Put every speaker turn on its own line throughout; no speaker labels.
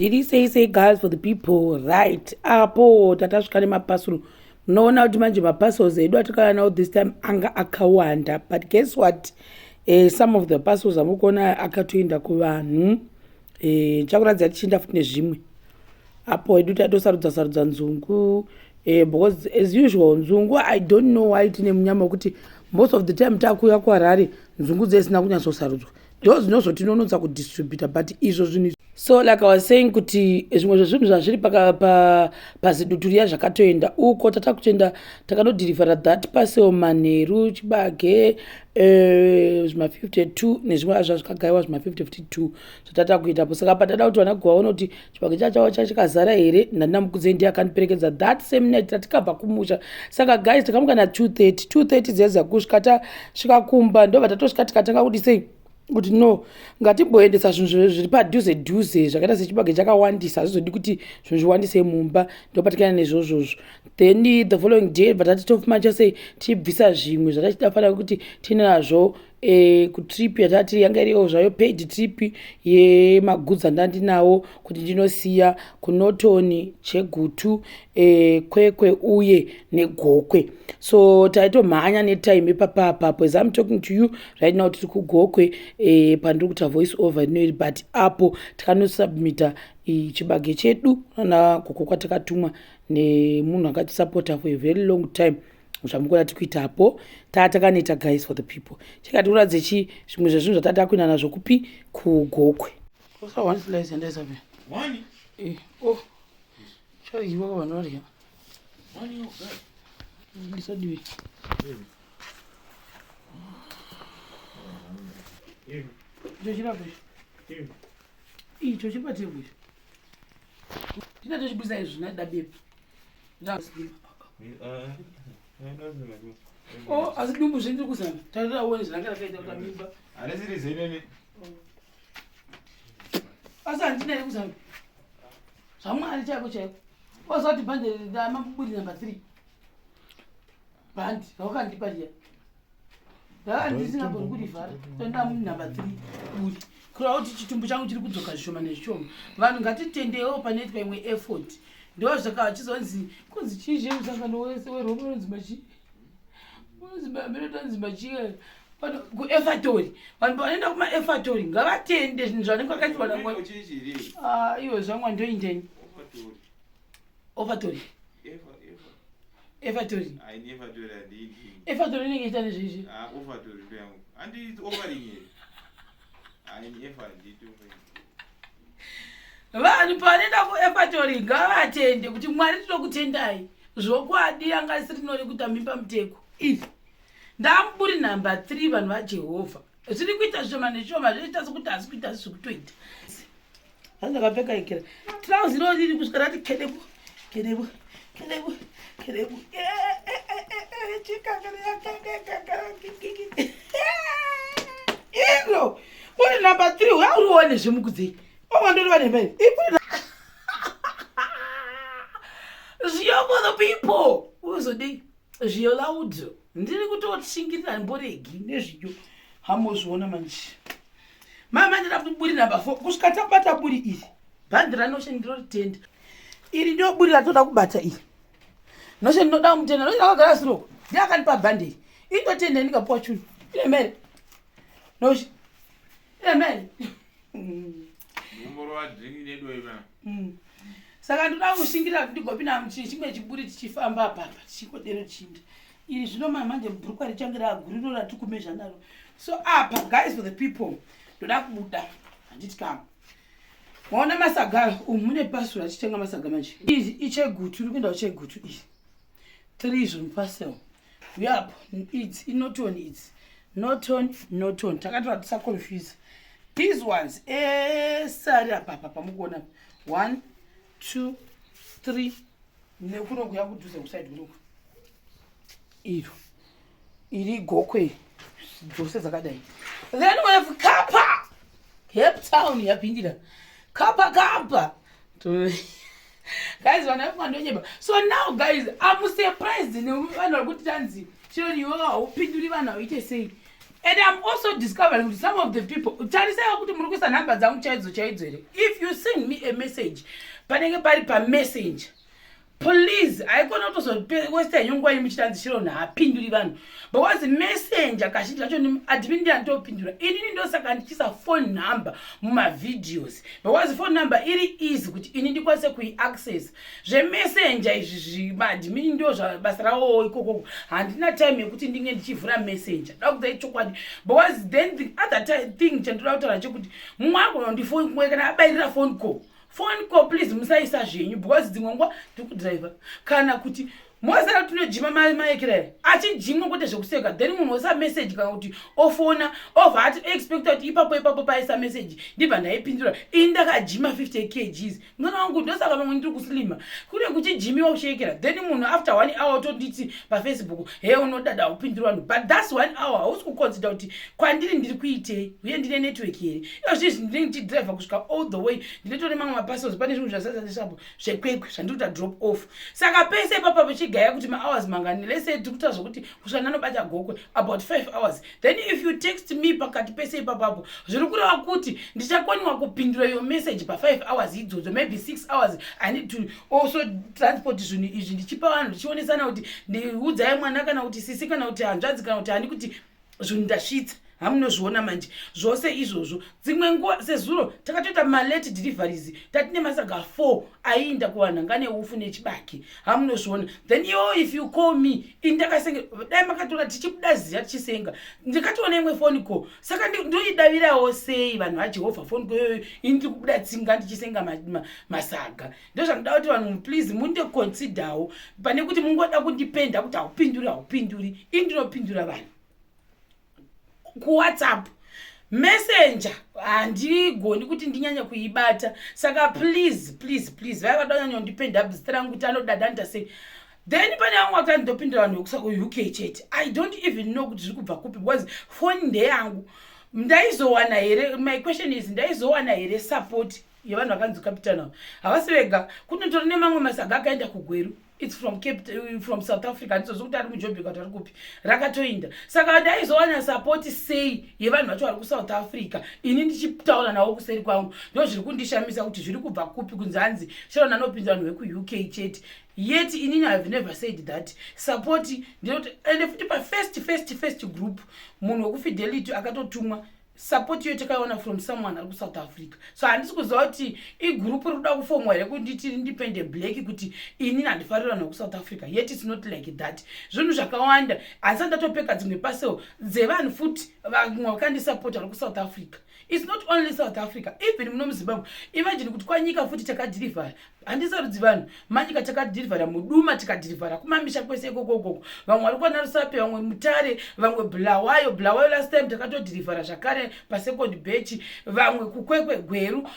Zviri sei sei guys for the people right apo tatasvika nemapasuru munoona kuti manje maparcels edu atakauya nawo this time anga akawanda but guess what some of the parcels amukuona akatoenda kuvanhu. Chakuratidza tichienda futi nezvimwe apo edu tatosarudza sarudza nzungu because as usual nzungu I don't know why tine munyama wekuti most of the time takuuya kuHarare nzungu dzesina kunyatsosarudzwa ndo zvinozotinonotsa kudistributa but izvo zvinhu. So like I was saying kuti zvimwe zvezvinhu zvazviri pazidutu riya zvakatoenda uko tatakutoenda takanodhirivhara that parcel manheru chibage zvima 52 nezvimwe azva zvikagaiwa zvima 5052 zvatatakuitapo. Saka patada kuti vana guva vaone kuti chibage chacho chakazara here, ndandina Mukudzei ndiye akandiperekedza that same night tatikabva kumusha. Saka guys takamuka na 2:30 2:30 dziya dzakusvika tasvika kumba ndobva tatosvika tikatanga kuti sei kuti no ngatimboendesa zvinhu zviri padhuze dhuze zvakaita sechibage chakawandisa hazvizodi kuti zvinhu zviwandise mumba ndopatikana nezvozvozvo. Then the following day bva tati tofuma sei tibvisa zvimwe zvatachida fanira kuti tiine nazvo kutrip yatati yanga iriyo zvayo paid trip yemagudzi andandinawo kuti ndinosiya kuNorton, Chegutu, Kwekwe uye neGokwe. So taitomhanya netime ipapa apapo. As I'm talking to you right now tiri kuGokwe pandiri kuita voice over inoiri but apo takanosubmita chibage chedu nana Gokwe kwatakatumwa nemunhu akatisapota for a very long time zvamukuona tiri kuitapo taatakaneta guys for the people. Chikati kuratidze chi zvimwe zvezvinhu zvatati akuenda nazvo kupi kuGokwe. Kosa one slice yandaisa pe.
One?
Oh. Chadyiwa vanhu varya.
One yoga.
Ndisadiwe. Icho chirapo ichi. Icho chiri patebwe ichi. Ndinatochibudisa izvi zvina dabepa. Oh, asi dumbu zvendiri kuzama. Tarira uone zvinanga rakaita kuti mimba.
Harisiri zenene.
Asi handina here kuzama. ZvaMwari chaiko chaiko. Wazati bhande ramaburi number 3. Bhandi rawakandipa riya. Ndisina goni kurivhara. Tonda number 3 buri. Kureva kuti chitumbu changu chiri kudzoka zvishoma nezvishoma. Vanhu ngatitendewo panoitwa imwe effort. Ndo zvaka chizonzi kunzi chii chemusangano wese weRoma unonzi machi. Unonzi minotonzi machi kuefatory. Vanhu vanoenda kumaefatory ngavatende zvinhu zvanenge vakaitwa naMwari. Ah, iwe zvangu ndoindeni. Ofatory. Efatory. Efatory inenge ichita nezvezvi.
Ah, ofatory ndo yangu. Handi offering here. Haini efa handiti offering.
Vanhu pavanoenda kuefatory ngavatende kuti Mwari tinokutendai. Zvokwadi yanga isiri nori kuita mimba muteko. Iri. Ndamuburi number 3 vanhu vaJehovha. Zviri kuita zvishoma neshoma zvoita sekuti hasi kuita asi zvikutoita. Hanzi ndakapfeka ikira. Trouser iro riri kusvika rati kedebu. Kedebu. Kedebu. Kedebu. Iro. Uri number 3 uya urione zvemukudzei. Ongandori vane mheni. Ipuri zviyo for the people. Uzodii? Zviyo loud. Ndiri kutoshingirira mboregi nezviyo. Hamozviona manje. Mama ndira kuti buri number 4 kusvika tabata buri iri. Bhandi raNotion ndinoritenda. Iri ndio buri ratoda kubata iri. Notion ndinoda kumutenda. Notion akagara siroko. Ndiye akanipa bhandi iri. Indotenda ndikapuwa chunu. Ile Notion. Ile
Mumboro wa drink nedu iva.
Saka ndoda kushingirira kuti ndigopinda muchimwe chiburi tichifamba apapa tichingodero chinda. Iri zvino manje bhurukwa richange raguru rati kumezha naro. So apa guys for the people ndoda kubuda handiti kama. Maona masaga umu mune pasura achitenga masaga manje. Izi ichegutu iri kuenda kuchegutu iyi. 3 zvinhu parcel. Yup, idzi iNorton idzi. Norton, Norton. Takati tisa confuse. These ones esari apa apa pamukuona 1 2 3 nekuno kuya kudhuze kuside kunoku. Iro. Iri Gokwe dzose dzakadai. Then we have Kappa. Cape Town yapindira. Kappa Kappa. Guys vanhu vafunga ndonyeba. So now guys I'm surprised nevanhu vari kuti tanzi chero iwe haupinduri vanhu hauite sei. And I'm also discovering kuti some of the people, tarisaiwo kuti muri kuisa nhamba dzangu chaidzo chaidzo here. If you send me a message, panenge pari pamessenger, please, haikona kutozowesta henyu nguva yenyu muchitanzi Sharon haapinduri vanhu, because messenger kazhinji kacho admin ndi anditopindura inini. Ndosaka ndichiisa phone number mumavideos, because phone number iri easy kuti ini ndikwanise kuiaccess. Zvemessenger izvi, maadmin ndo basa ravowo ikokoko. Handina time yekuti ndinge ndichivhura messenger, da kudzai chokwadi. Because then the other thing chandoda kutaura chekuti mumwe agona kundifoni kana abayirira phone call. Phone call, please, musaisa zvenyu, because dzimwe nguva ndiri kudhiraivha kana kuti mosara tinojima maekera here achijimwa, kwete zvekuseka. Then munhu oisa message kana kuti ofona, obva ati expecta kuti ipapo ipapo paisa message ndibva ndaipindura. Ini ndakajima 50 kgs, mwana wangu, ndosaka pamwe ndiri kuslima. Kune kuchijimiwa kuchiekera, then munhu after one hour tonditi paFacebook, "He, unodada kupindura vanhu," but that's one hour. Hausi kuconsider kuti kwandiri ndiri kuitei uye ndine network here. Iyo zvizvi ndinenge ndichidriva kusvika all the way, ndinetore mamwe maparcels, pane zvinhu zvasasasapo zveKwekwe zvandiri kuita drop off. Saka pese ipapa pachigaya kuti mahours mangani, lese tiri kuita zvokuti kusvika ndanobata Gokwe, about 5 hours. Then if you text me pakati pese ipapapo, zviri kureva kuti ndichakoniwa kupindura your message pa5 hours idzodzo, maybe 6 hours. I need to also transport zvinhu izvi ndichipa vanhu, ndichionesana kuti ndiudzai mwana kana kuti sisi kana kuti hanzvadzi kana kuti hani kuti zvinhu ndasvitsa. Hamunozviona manje zvose izvozvo. Dzimwe nguva sezuro takatoita malate deliveries, tatine masaga 4 aiinda kuvanhu anga neufu nechibage. Hamunozviona. Then iwo if you call me, ini ndakasenga, dai makatora tichibuda ziya tichisenga, ndikatoona imwe phone call. Saka ndoidavirawo sei, vanhu vaJehovha, phone call iyoyo? Ini ndiri kubuda tsinga ndichisenga masaga. Ndozvandoda kuti vanhu, please, mundiconsiderwo pane kuti mungoda kundipenda kuti haupinduri, haupinduri. Ini ndinopindura vanhu kuWhatsApp. Messenger handigoni kuti ndinyanye kuibata. Saka please, please, please, vaya vada kunyanya kundipenda zita rangu kuti anodadanda sei, then pane vamwe vakati ndopindura vanhu vekuUK chete. I don't even know kuti zviri kubva kupi, because foni ndeyangu. Ndaizowana here, my question is, ndaizowana here support yevanhu vakanzi capital? Havasi vega, kunotori nemamwe masaga akaenda kuGweru. It's from Cape, from South Africa. Handizozvi kuti ari muJobek, kuti ari kupi, rakatoinda. Saka ndaizowana support sei yevanhu vacho vari kuSouth Africa, ini ndichitaura navo kuseri kwangu? Ndo zviri kundishamisa kuti zviri kubva kupi kunzi hanzi Sharon anopinza vanhu vekuUK chete, yet inini have never said that. Support ndinoti, ende futi pafirst first first group, munhu wekuFidelity akatotumwa support iyo takaiona from someone ari kuSouth Africa. So handisi kuziva kuti igroup iri kuda kufomwa here kunditi ndipende black kuti inini handifarira vanhu vekuSouth Africa, yet it's not like that. Zvinhu zvakawanda, handisati ndatopeka dzimwe parcel dzevanhu futi vamwe vakandisapota vari kuSouth Africa. It's not only South Africa, even muno muZimbabwe. Imagine kuti kwanyika futi takadhirivhara, handisarudzi vanhu, manyika takadhirivhara, muduma tikadhirivhara, kumamisha kwese ikokokoko. Vamwe vari kwanaRusape, vamwe Mutare, vamwe Bulawayo. Bulawayo last time takatodhirivhara zvakare pasecond batch, vamwe kuKwekwe, Gweru,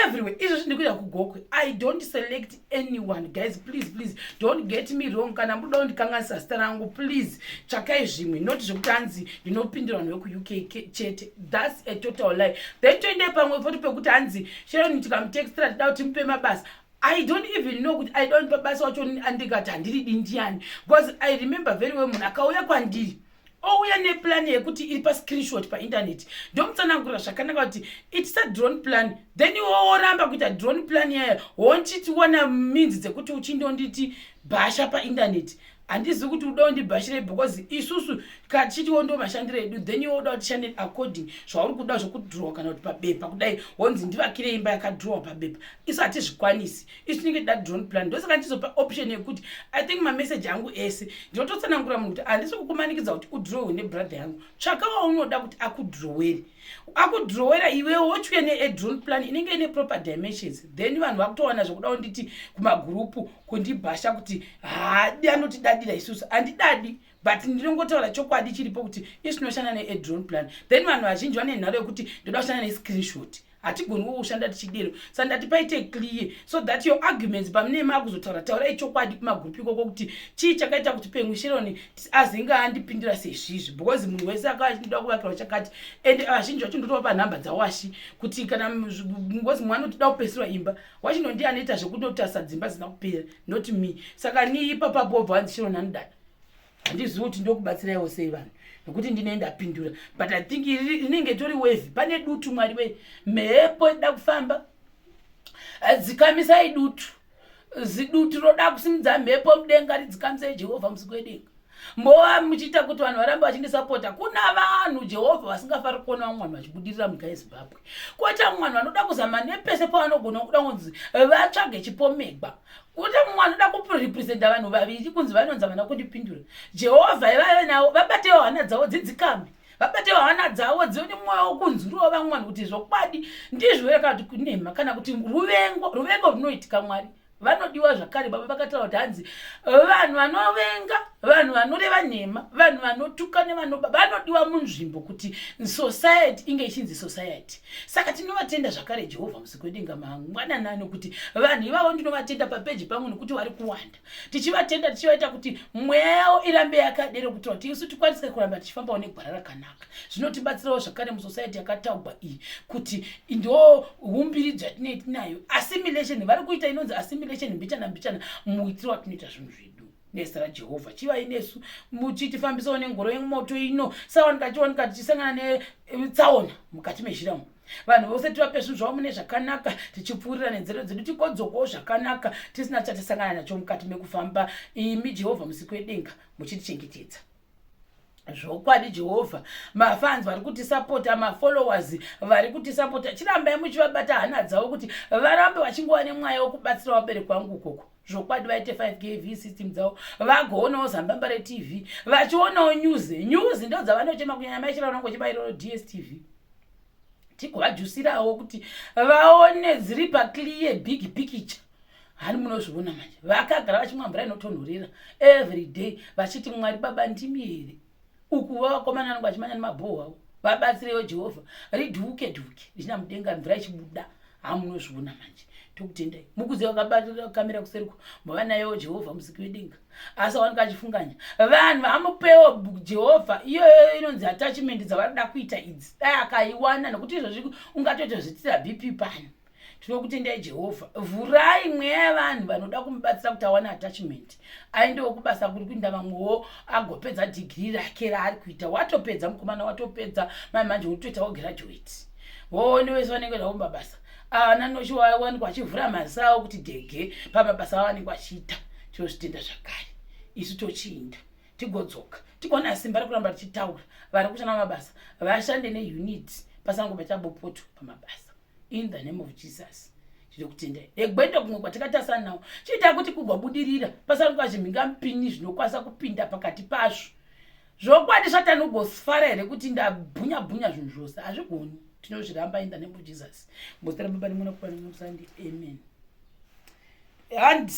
everywhere. Izvozvi ndikuita kuGokwe. I don't select anyone, guys. Please, please, don't get me wrong. Kana muda kundikanganisa zita rangu, please tsvakai zvimwe, not zvekuti hanzi ndinopindura vanhu vekuUK chete. That's a total lie. Then toendei pamwe foti pekuti hanzi Sharon tikamutextira tida kuti mupe mabasa. I don't even know kuti I don't pabasa wacho andikati handiridi ndiani, because I remember very well munhu akauya kwandiri, ouya neplan yekuti iri pascreenshot painternet. Ndomutsanangurira zvakanaka kuti it's a drawn plan, then iwe woramba kuita drawn plan yayo, wonchitiwana means dzekuti uchindonditi bhasha painternet. Handizivi kuti uda kundibhashirei, because isusu kachitiwo ndo mashandiro edu. Then iwe uda kuti tishande according zvauri kuda zvokudhirowa kana kuti pabepa kudai, wonzi ndivakire imba yakadhirowa pabepa. Isu hatizvikwanisi, isu tinenge tida drawn plan. Ndosaka ndichizopa option yekuti I think mameseji angu ese ndinototsanangura munhu kuti handisi kukumanikidza kuti udhirowe nebrother yangu. Tsvaka waunoda kuti akudhirowere, akudhirowera iwewo, wochiuya neadrawn plan inenge ine proper dimensions. Then vanhu vakutowana zvokuda kunditi kumagurupu kundibhasha kuti haadi, anotidadira isusu. Handidadi, but ndinongotaura chokwadi chiripo kuti isu tinoshanda neadrawn plan. Then vanhu vazhinji vane nharo yekuti ndoda kushanda nescreenshot. Hatigoni kushanda tichidero. Saka ndati paite clear so that your arguments pamunee makuzotaura, taurai chokwadi kumagurupu ikoko kuti chii chakaita kuti pemwe Sharon azinge andipindura sezvizvi, because munhu wese akava achinoda kuvakirwa chakati. And vazhinji vacho ndotovapa nhamba dzawashi kuti kana ngozi mwana utoda kupesirwa imba, wachino ndiye anoita zvekunotarisa dzimba dzina kupera, not me. Saka ni ipapapo obva wanzi Sharon anodada. Handizivi kuti ndokubatsiraiwo sei vanhu. Nekuti ndine ndapindura, but I think inenge tori wave. Pane dutu, Mwari we, mhepo ida kufamba. Dzikamisai dutu, zidutu roda kusimudza mhepo mudenga, ridzikamisai Jehovha musiki wedenga. Mbova muchiita kuti vanhu varambe vachindisapota. Kuna vanhu, Jehovha, vasingafari kuona vamwe vanhu vachibudirira munyika yeZimbabwe. Koita mumwe vanhu vanoda kuzama nepese pavanogona kuda kunzi vatsvage chipomegwa. Koita mumwe vanoda kurepresenta vanhu vaviri kunzi vanonzi havana kundipindura. Jehovha, ivave navo, vabatewo hana dzavo dzidzikame, vabatewo hana dzavo dzive nemwoyo wokunzwirawo vamwe vanhu kuti zvokwadi ndizvo here kana kuti kunema kana kuti ruvengo. Ruvengo runoitika, Mwari. Vanodiwa zvakare. Baba vakataura kuti hanzi vanhu vanovenga, vanhu vanoreva nhema, vanhu vanotuka nevanoba vanodiwa munzvimbo kuti society inge ichinzi society. Saka tinovatenda zvakare Jehovha musiki wedenga mangwananani kuti vanhu ivavo ndinovatenda papeji pamwe nekuti vari kuwanda. Tichivatenda, tichivaita kuti mweya yavo irambe yakadero kuti kuti isu tikwanise kuramba tichifambawo negwara rakanaka. Zvinotibatsirawo zvakare musociety yakataugwa iyi kuti ndo umbiridzo yatinei tinayo. Assimilation vari kuita inonzi assimilation mbichana mbichana muitiro watinoita zvinhu zvedu. Nezita raJehovha, chivai nesu muchitifambisawo nengoro yemoto ino sawanika chiwanika tichisangana netsaona mukati mezhira umu. Vanhu vose tivape zvinhu zvavo mune zvakanaka, tichipfuurira nenzero dzedu, tigodzokawo zvakanaka tisina chatisangana nacho mukati mekufamba. Imi Jehovha musiki wedenga muchitichengetedza zvokwadi. Jehovha, mafans vari kutisapota, mafollowers vari kutisapota, chirambai muchivabata hana dzavo kuti varambe vachingova nemwaya wekubatsira vabereki vangu ukoko. Zvokwadi vaite 5 kV system dzavo, vagoonawo zambamba reTV, vachionawo news. News ndo dzavanochema kunyanya. Maichira vanongo chibairiro DStv, tigovajusirawo kuti vaone dziri paclear big picture. Hani munozviona manje, vakagara vachimwa mvura inotonhorera every day vachiti, "Mwari Baba, ndimi here?" Uku vavakomana vanenge vachimanya nemabhoho avo. Vabatsirewo Jehovha, ridhuke dhuke richina mudenga, mvura ichibuda. Hamunozviona manje, tokutendai. Mukuze vakabatira kamera kuseriko, mava nayewo Jehovha musiki wedenga. Asi awanika achifunganya vanhu vamupewo Jehovha iyoyo inonzi attachment dzavarida kuita idzi, dai akaiwana, nekuti izvozvi ungatotozvitira BP pano. Tinokutendai Jehovha. Vhurai mweya yevanhu vanoda kumubatsira kuti awane attachment, aendewo kubasa kuri kuinda vamwewo, agopedza dhigiri rake raari kuita. Watopedza mukomana, watopedza mai, manje utoitawo graduate. Voone vese vanenge navo mabasa ana nochiwawanikwa achivhura maziso avo kuti dhege pamabasa avanenge vachiita. Tinozvitenda zvakare. Isu tochiinda, tigodzoka, tigona simba rekuramba tichitaura. Vari kushanda mabasa vashande neunit, pasangobata bopoto pamabasa. In the name of Jesus, tinokutendai. Negwendo kumwe kwatakatasana nawo, chiita kuti kugobudirira, pasanguva zvimhingamupinyi zvinokwanisa kupinda pakati pazvo. Zvokwadi Satani ugosfara here kuti ndabhunya bhunya zvinhu zvose? Hazvigoni, tinozviramba in the name of Jesus. Muzita raBaba nemwana kupa nemusandi, amen. And